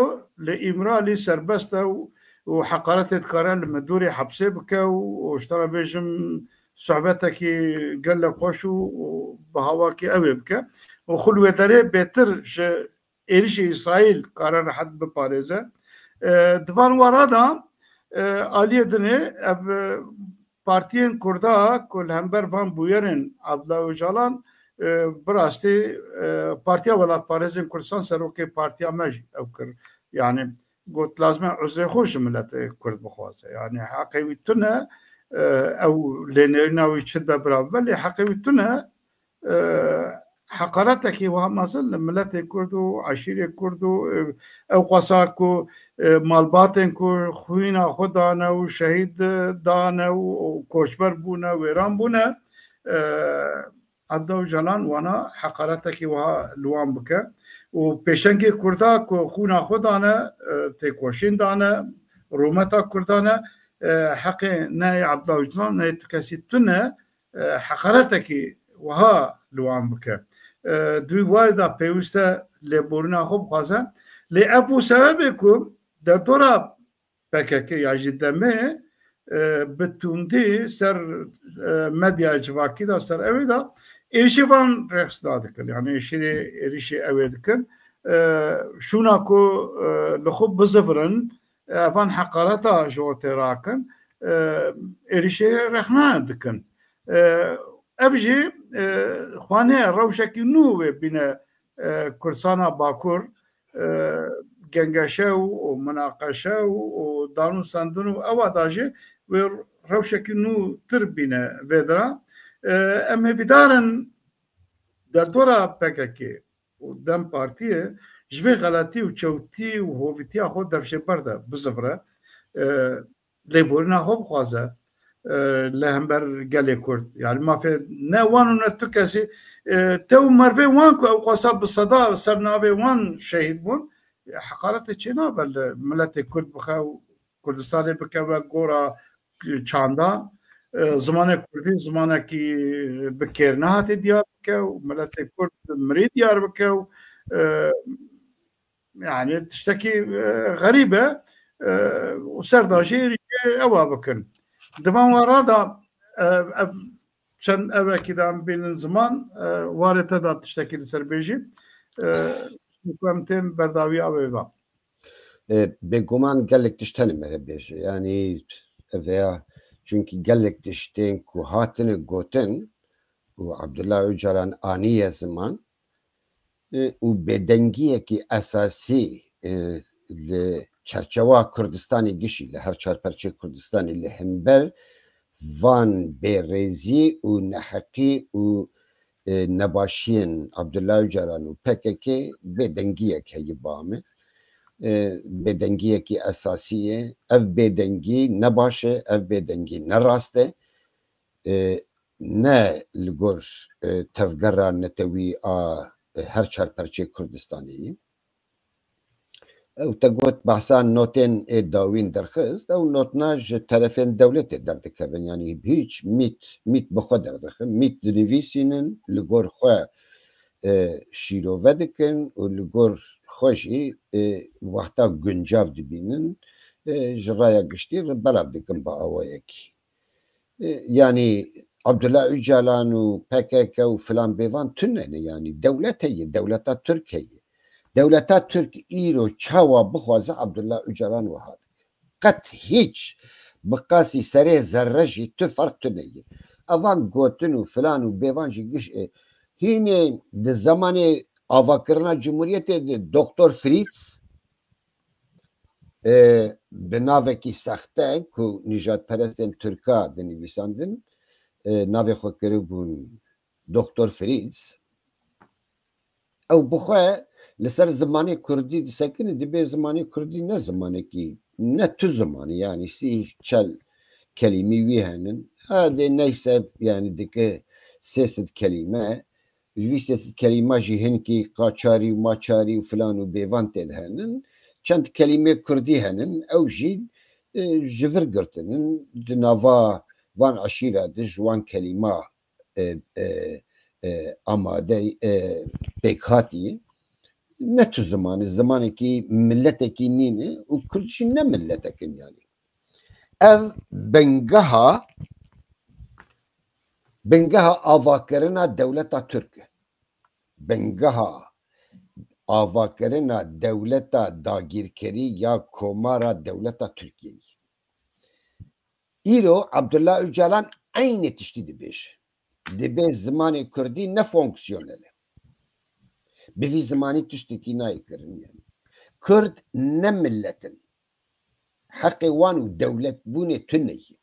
li Îmralî serbest e û, û heqaretê dikare li midûrê hepsê bike û, û ji te re bêjim sohbetekî gelek xweş û, û bi hawakî ew ê bike. Û xwe li wê derê bêtir ji êrişê Îsraîl kare rehet biparêze. E, di van wara de, e, aliyê dinê ev, e, partiyên Kurda ku li hember van bûyerên Abdullah Ocalan, e, bi rastî, e, Partiya Welatparêzên Kurdistan serokê partiya me jî ew kir. Yani got lazim e uzrê xwe ji miletê Kurd bixwaze. Yani heqê wî tune, e, ew lênerîna wî çi dibe bira bibe, lê heqê wî tune, e, heqaretekî wiha mezin li miletê Kurd û eşîrê Kurd û, e, ew qasa ku, e, malbatên ku xwîna xwe dane û şehîd dane û, û koçber bûne, wêran bûne, e, Abdullah Ocalan wana heqaretekî wiha li wan bike û pêşengê Kurda ku xwîna xwe dane, e, têkoşîn dane, rûmeta Kurdan e, e, heqê ne yê Abdullah Ocalan, ne yê tu kesî tune, e, heqaretekî wiha li wan bike. E, di wî warê de pêwîst e lêborîna xwe bixwaze. Lê ev bû sebebê ku derdora P K K ya jî demê, e, bi tundî ser, e, medya civakî de, ser ew ê de êrişê van rêxistina dikin. Yani êrişê, êrişê ew ê dikin. E, şûna ku, e, li xwe bizivirin, e, van heqareta ji ortê rakin, e, êrişê rexne dikin. E, ev jî, e, xwanê rewşekî nû wê bîne, e, Kurdistana Bakur, e, gengeşe û, û minaqeşe û, û danûsandin û ewa da jî wê rewşekî nû tir bîne vê dira. E, em hêvîdar in derdora P K K û DEM Partiyê ji vê xeletî û çewtî û hovîtiya xwe dev jê berde, bizivire, e, lêborîna xwe bixwaze, e, li hember gelê Kurd. Yani mafê ne wan û ne tu kesî, e, te û mervê wan ku ew qasa bi seda ser navê wan şehîd bûn, e, heqarete çê nabe li miletê Kurd bixe û Kurdistanê bikeve gora çanda, e, zimanê Kurdî zimanekî bi kêr nehatê diyar bike û miletê Kurd mirî diyar bike û, e, yani tiştekî, e, xerîb e, e, û ser de jî êrîşê ewa bikin. Di van wara de, e, ev çend evekî de em bînin ziman, e, warê te de tiştekî li ser bêjî. E, ku em tên berdawiya wê ve. E, bêguman gelek tişt hene me re bêje. Yanî ev ya, çunkî gelek tiştên ku hatine gotin û Abdullah Ocalan aniye ziman, e, û bêdengiyekî esasî, e, li çerçewa Kurdistanê gişî, li her çar perçeyê Kurdistanê li hember van bêrêzî û neheqî û, e, nebaşiyên Abdullah Ocalan û P K K bêdengiyek heye ba me. E, bêdengiyekî esasî ye. Ev bêdengî ne baş e, ev bêdengî ne rast e. E, ne li gor, e, tevgera netewî a, e, her çar perçeyê Kurdistanê ye. Ew te got behsa notên ê dawîn derxist, ew notna ji terefên dewletê derdikevin, yanî hîç mît, mît bi xwe derdixin, mît dinivîsînin, li gor xwe, e, şîrove dikin û li gor xwe jî, e, wexta guncav dibînin, e, ji raya giştî re belav dikin bi awayekî. E, yanî Abdullah Ocalan û P K K û filan bêvan tune ne, yanî dewlet heye, dewleta Tirk heye. Dewleta Tirk îro çawa bixwaze Abdullah Ocalan wiha dike. Qet hîç bi qasî serê zerre jî tu ferq tune ye. Evan gotin û filan û bêvan jî giş e. Hînê di zemanê avakirina Cumhuriyetê de Doktor Fritz, e, bi navekî sexte ku nîjadperestên Tirka dinivîsandin, e, navê xwe kiribûn Doktor Fritz. Ew bi xwe li ser zimanê kurdî disekine, dibê zimanê kurdî ne zimanekî, ne tu zimanî, yanî sî çel kelîmî wî henin. Hadê neyse, yanî dike sê sed kelîme. Ji vî sê sed kelîma jî hinkî qaçarî û maçarî û filan û bêvan tê de henin. Çend kelîmê kurdî henin, ew jî, e, ji vir girtinin. Di nava van eşîra de ji wan kelîma, e, e, e, amade, e, pêkhatî. Ne tu zimanî, zimanekî miletekî nîne û kurd jî ne miletek in yanî. Ev bingeha, bingeha avakirina dewleta Tirk e. Bingeha avakirina dewleta dagîrkerî ya komara dewleta Tirkiyeyê. Îro Abdullah Ocalan eynî tiştî dibêje. Dibê zimanê kurdî ne fonksiyonel e. Bi vî zimanî tiştekî nayê kirin yanî. Kurd ne milet in. Heqê wan û dewletbûnê tune ye.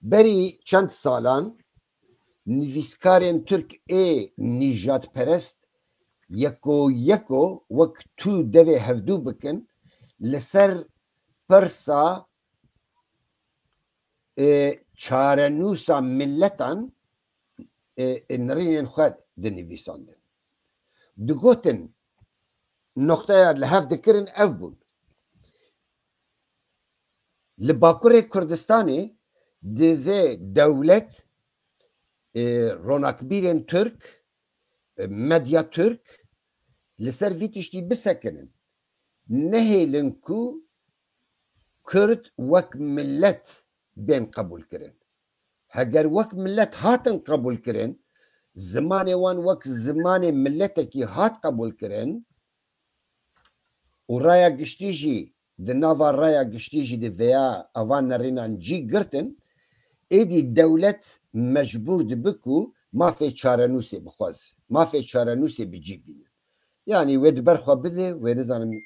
Berî çend salan nivîskarên Tirk ê nîjadperest yeko yeko wek tu devê hevdû bikin, li ser pirsa, e, çarenûsa miletan, e, e, nirînên xwe dinivîsandin. Digotin, noqteya li hev dikirin ev bûn. Li Bakurê Kurdistanê divê dewlet, e, ronakbîrên Tirk, e, medya Tirk li ser vî tiştî bisekinin. Nehêlin ku Kurd wek milet bên qebûlkirin. Heger wek milet hatin qebûlkirin, zimanê wan wek zimanê miletekî hat qebûlkirin û raya giştî jî, di nava raya giştî jî di vêya evan nerînan cî girtin, êdî dewlet mecbûr dibe ku mafê çarenûsê bixwaz, mafê çarenûsê bi cî bîne. Yanî wê di ber xwe bide, wê nizanim,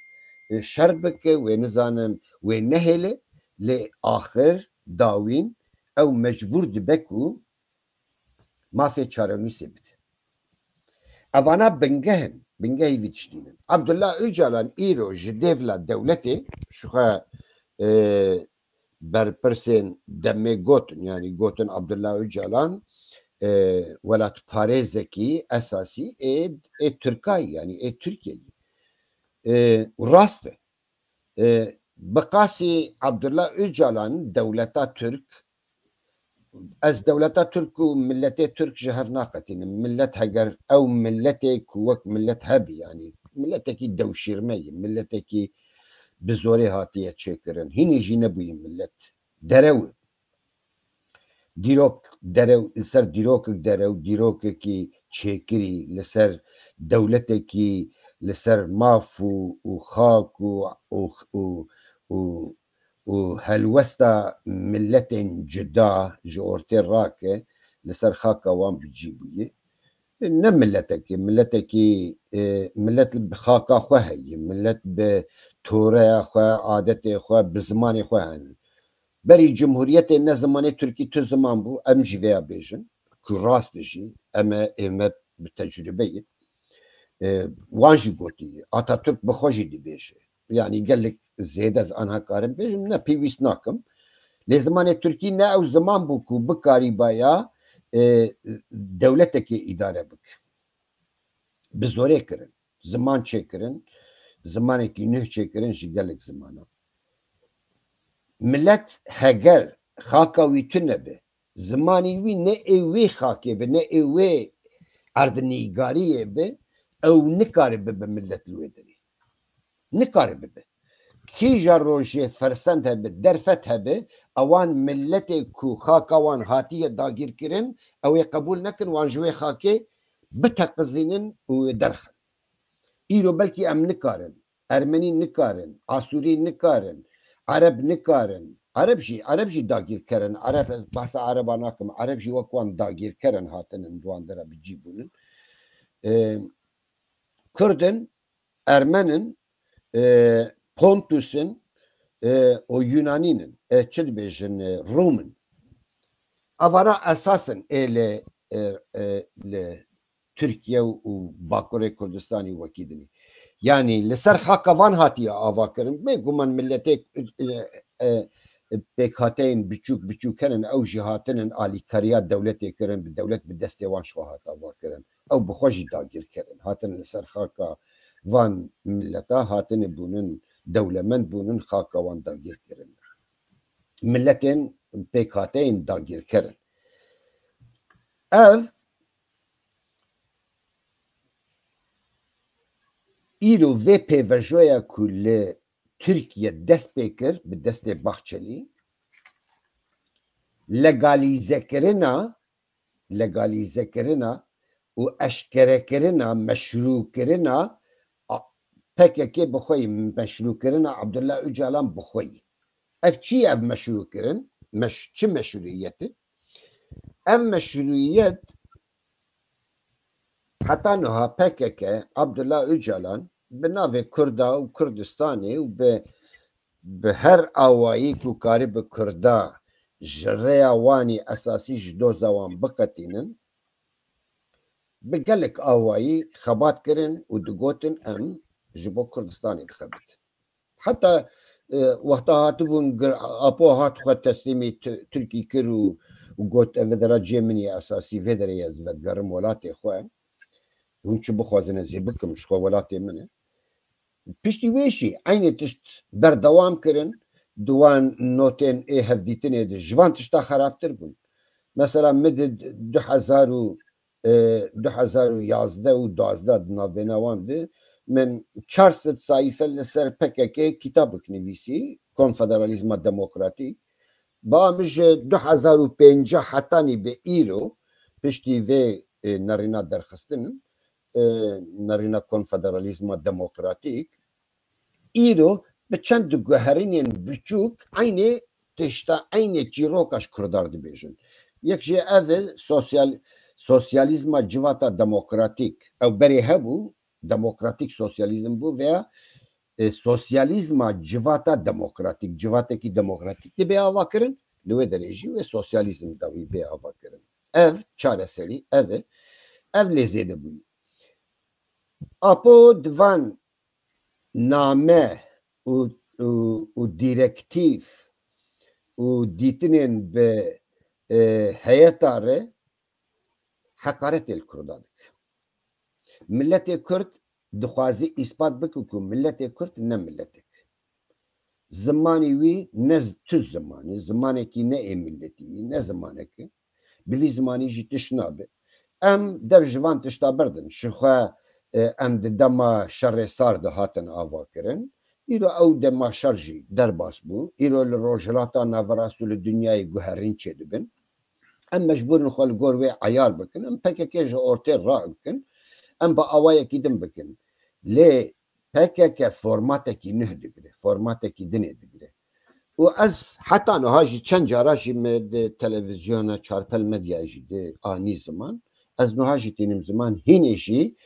e, şer bike, wê nizanim, wê nehêle, lê axir dawîn ew mecbûr dibe ku mafê çarenûsê bide. Evana bingeh in, bingehî vî tiştî ne. Abdullah Ocalan îro ji dêvla dewletê, ji xwe, e, berpirsên demê gotin, yanî gotin Abdullah Ocalan, e, welatparêzekî esasî ê, ê Tirkayî, yanî ê Tirkiyeyî. E, û rast e. E, bi qasî Abdullah Ocalan dewleta Tirk, ez dewleta Tirk û miletê Tirk ji hev naqetînim. Milet heger ew miletê ku wek milet hebî, yanî miletekî dewşîrme ye, miletekî bi zorê hatiye çêkirin. Hînî jî nebûye milet. Derew e. Dîrok derew, li ser dîrokek derew, dîrokekî çêkirî, li ser dewletekî, li ser maf û, û xak û, û, û, û, û helwesta miletên cuda ji ortê rake, li ser xaka wan bi cî bûye. Ne miletekî, miletekî, e, milet bi xaka xwe heye, milet bi toreya xwe, adetê xwe, bi zimanê xwe hene. Berî cumhuriyetê ne zimanê tirkî tu ziman bû, em jî vêya bêjin, ku rast e jî, em e, ê me bi tecrûbe ye. E, wan jî gotiye, Atatürk bi xwe jî dibêje. Yanî gelek zêde ez anha karim bêjim, ne pêwîst nakim. Lê zimanê tirkî ne ew ziman bû ku bikarîbaya, e, dewletekê îdare bike. Bi zorê kirin. Ziman çêkirin, zimanekî nuh çêkirin ji gelek zimanan. Milet heger xaka wî tune be, zimanî wî ne ê wê xakê be, ne ê wê erdnîgariyê be, ew nikare bibe milet li wê derê. Nikare bibe. Kîja rojê fersend hebe, derfet hebe, ewan miletê ku xaka wan hatiye dagîrkirin, ew ê qebûl nekin, wan ji wê xakê biteqizînin û wê derxin. Îro belkî em nikarin, Ermenî nikarin, Asûrî nikarin, Ereb nikarin. Ereb jî, Ereb jî dagîrker in. Ereb, ez behsa Ereba nakim. Ereb jî wek wan dagîrker in, hatinin di wan dera bi cî bûnin. Ê, Kurd in, Ermen in, e, Pontus in, e, û Yunanîn in. E, çi dibêjin, e, Rûm in. Evana esas in ê li, e, e, li Tirkiye û Bakurê Kurdistanê wekî dinê. Yanî li ser xaka van hatiye ava kirin. Bêguman miletê, e, e, pêkhateyên biçûk biçûk henin, ew jî hatinin alîkariya dewletê kirin, bi dewlet bi destê wan ji xwe hat ava kirin. Ew bi xwe jî dagir kirin. Hatin li ser xaka van mileta, hatine bûnin, dewlemend bûnin, xaka wan dagir kirin. Miletên pêkhateyên dagir kirin. Ev îro vê pêvejoya ku li Tirkiye dest pê kir bi destê Bahçelî, legalîzekirina, legalîzekirina û eşkerekirina, meşrûkirina a-, P K K bi xwe yî, meşrûkirina Abdullah Ocalan bi xwe yî. Ev çi ye ev meşrûkirin? Meş-, çi meşrûyet e? Ev meşrûyet heta niha P K K, Abdullah Ocalan bi navê Kurda û Kurdistanê û bi, bi her awayî ku karî bi Kurda ji rêya wanî esasî ji doza wan biqetînin, bi gelek awayî xebat kirin û digotin, em ji bo Kurdistanê dixebitin. Heta, e, wexta hatibûn gir-, Apo hat xwe teslîmî Tu-, Tirkî kir û, û got, "Ev dera cê min ye esasî, vê derê ez vedigerim welatê xwe. Hûn çi bixwazin ez ê bikim, ji xwe welatê min e." Piştî wê jî eynê tişt berdewam kirin, di wan notên ê hevdîtinê de ji van tişta xerabtir bûn. Mesela min di du hezar û e, du hezar û yazdeh û duwazdeh di navbêna wan de min çar sed sayîfe li ser P K K kitabek nivîsî, Konfederalîzma Demokratîk. Ba min ji du hezar û pêncî hetanî bi îro, piştî vê, e, nerîna derxistin, e, nerîna Konfederalîzma Demokratîk, îro bi çend guherînên biçûk eynê tişta, eynê çîroka ji Kurdan dibêjin. Yek jê ev e, sosyal-, sosyalîzma civata demokratîk. Ew berê hebû, demokratîk sosyalîzm bû veya, e, sosyalîzma civata demokratîk, civatekî demokratîk dibe ava kirin, li wê derê jî wê sosyalîzm dawî bê ava kirin. Ev çareserî, ev e. Ev lê zêde bûyî. Apo di van name û, û, û dîrektîf û dîtinên bi, e, heyeta re heqaretê li Kurda dike. Miletê Kurd dixwaze îspat bike ku miletê Kurd ne miletek. Zimanê wî ne z-, tu zimanî, zimanekî ne ê miletî wî, ne zimanek e. Bi vî zimanî jî tişt nabe. Em dev ji van tişta berdin. Ji xwe, e, em di dema şerê sar de hatin ava kirin. Îro ew dema şer jî derbas bû. Îro li Rojhilata Naverast û li dinyayê guherîn çêdibin. Em mecbûr in xwe li gor wê eyar bikin. Em P K K ji ortê rakin. Em bi awayekî din bikin. Lê P K K formatekî nuh digire, formatekî dinê digire. Û ez heta niha jî çend cara jî me di televizyona Çarpel Medya jî de anî ziman. Ez niha jî tînim ziman, hînê jî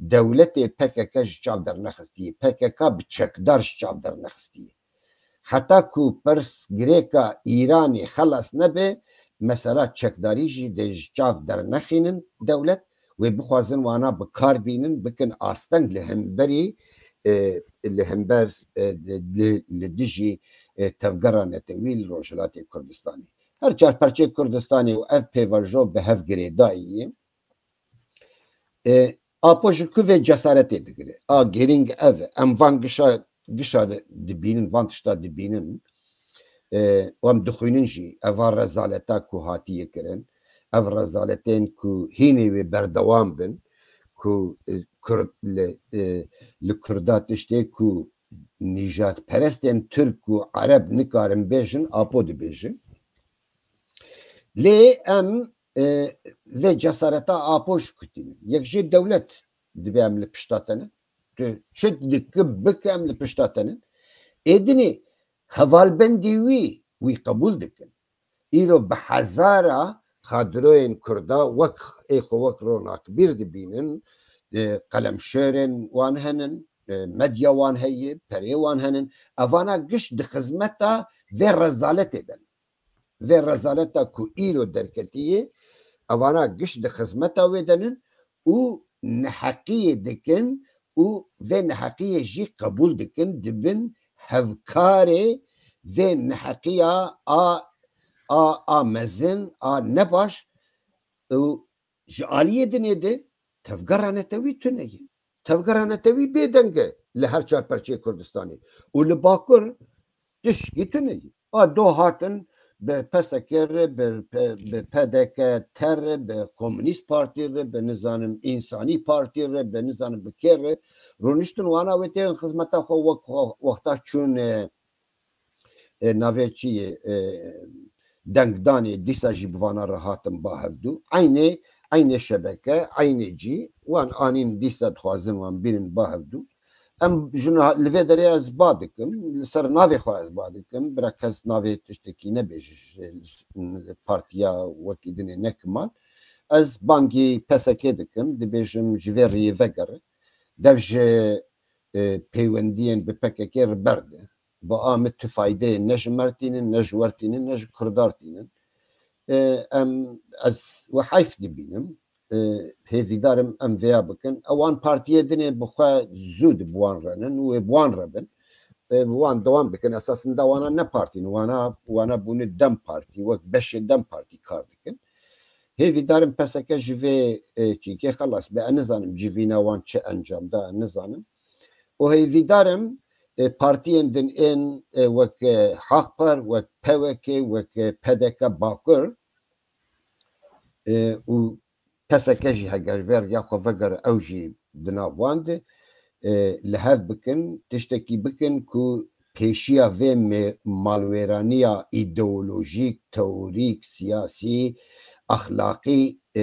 dewletê P K K ji çav dernexistiye. P K K bi çekdar ji çav dernexistiye. Heta ku pirsgirêka Îranê xelas nebe, mesela çekdarî jî dê ji çav dernexînin dewlet, wê bixwazin wana bi kar bînin, bikin asteng li hemberî, e, li hember, e, li, li dijî, e, tevgera netewî li Rojhilatê Kurdistanê. Her çar perçeyê Kurdistanê û ev pêvajo bi hev girêdayî ye. E, Apo ji ku vê cesaretê digire? A girîng ev e. Em van gişa, gişa dibînin, van tişta dibînin. E, û em dixwînin jî eva rezaleta ku hatiye kirin. Ev rezaletên ku hînê wê berdewam bin, ku, e, Kurd li, e, li Kurda tiştê ku nîjadperestên Tirk û Ereb nikarin bêjin, Apo dibêjin. Lê em, e, vê cesareta Apo jî kutînin. Yek jê dewlet dibe em li pişta te ne. Tu çi diki bike em li pişta te ne. Êdinê hevalbendî wî, wî qebûl dikin. Îro bi hezara xadiroyên Kurda wek ê xwe wek ronakbîr dibînin, e, qelemşêrên wan henin, e, medya wan heye, perê wan henin. Evana giş di xizmeta vê rezaletê de ne. vê rezaleta ku îro derketiyê, evana giş di xizmeta wê de nin û neheqiyê dikin û vê neheqiyê jî qebûl dikin, dibin hevkarê vê neheqiya a, a, a mezin, a nebaş û ji aliyê dinê de tevgera netewî tune ye. Tevgera netewî bêdeng e li her çar perçeyê Kurdistanê û li Bakur tişkî tune ye. A do hatin bi P S K re, bi, bi, bi P D K T re, bi Komünîst Partî re, bi nizanim Însanî Partî re, bi nizanim bi kê re rûniştin wana wê têxin xizmeta xwe wek wexta çûn e, e, navê çi ye, e, dengdanê dîsa jî bi vana re hatin ba hevdû. Eynê, eynê şebeke, eynê cî, wan anîn dîsa dixwazin wan bînin ba hevdû. Em ji niha, li vê derê ez ba dikim, li ser navê xwe ez ba dikim, bira kes navê tiştekî nebêje ji, ji partiya wekî dinê nekiman. Ez bangî P S K dikim, dibêjim ji vê riyê vegere. Dev ji, e, peywendiyên bi P K K re berde. Bi a min tu faydeyê ne ji me re tînin, ne ji we re tînin, ne ji Kurda re tînin. E, em, ez we heyf dibînim. E, hêvîdar im em vêya bikin. Ewan partiyê dinê bi xwe zû di bi wan re nin û ê bi wan re bin. E, bi wan dewam bikin. Esasında wana ne partî ne, wana, wana bûne DEM Partî, wek beşê DEM Partî kar dikin. Hêvîdar im P S K ji vê, e, çîkê xelas be. Ez nizanim civîna wan çi encam da, ez nizanim. Û hêvîdar im, e, partiyên din ên, e, wek, e, Hak Par, wek P W K, wek, e, P D K Bakur, e, û P S K jî heger vê riya xwe vegere ew jî di nav wan de, e, li hev bikin, tiştekî bikin ku pêşiya vê me-, malwêraniya îdeolojîk, teorîk, siyasî, exlaqî, e,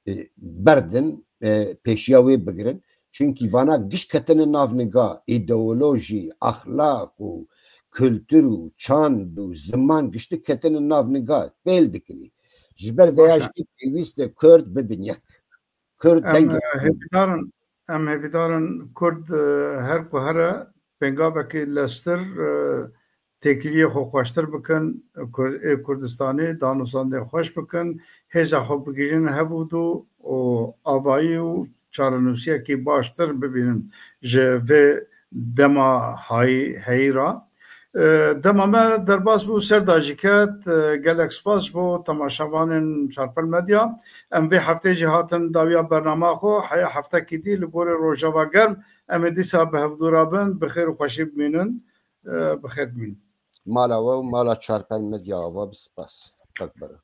e, berdin, e, pêşiya wê bigirin. Çunkî vana giş ketine nav niga, îdeolojî, exlaq û kultur û çand û ziman giştik ketine nav niga, pêl dikinî. Ji ber vêya Baş e. jî pêwîst e Kurd bibin yek. Kurd Em, dengê e, hêvîdar in, em hêvîdar in Kurd, e, her ku here pêngavekî lestir, e, têkiliyê xwe xweştir bikin, Kur-, ê Kurdistanê danûstandê xweş bikin, hêza xwe bigihîjin hevûdû û avayî û çarenûsiyekî baştir bibînin ji vê dema hayî heyî re. E, dema me derbas bû, ser de jî ket. E, gelek spas ji bo temaşevanên Çarpel Medya. Em vê heftê jî hatin dawiya bernama xwe. Heya heftekî dî li gorî Rojava Germ em ê dîsa bi hevdû re bin. Bi xêr û xweşî bimînin. E, bi xêr bimînin. Mala we û mala Çarpel Medya ava bi spas. Tekbere.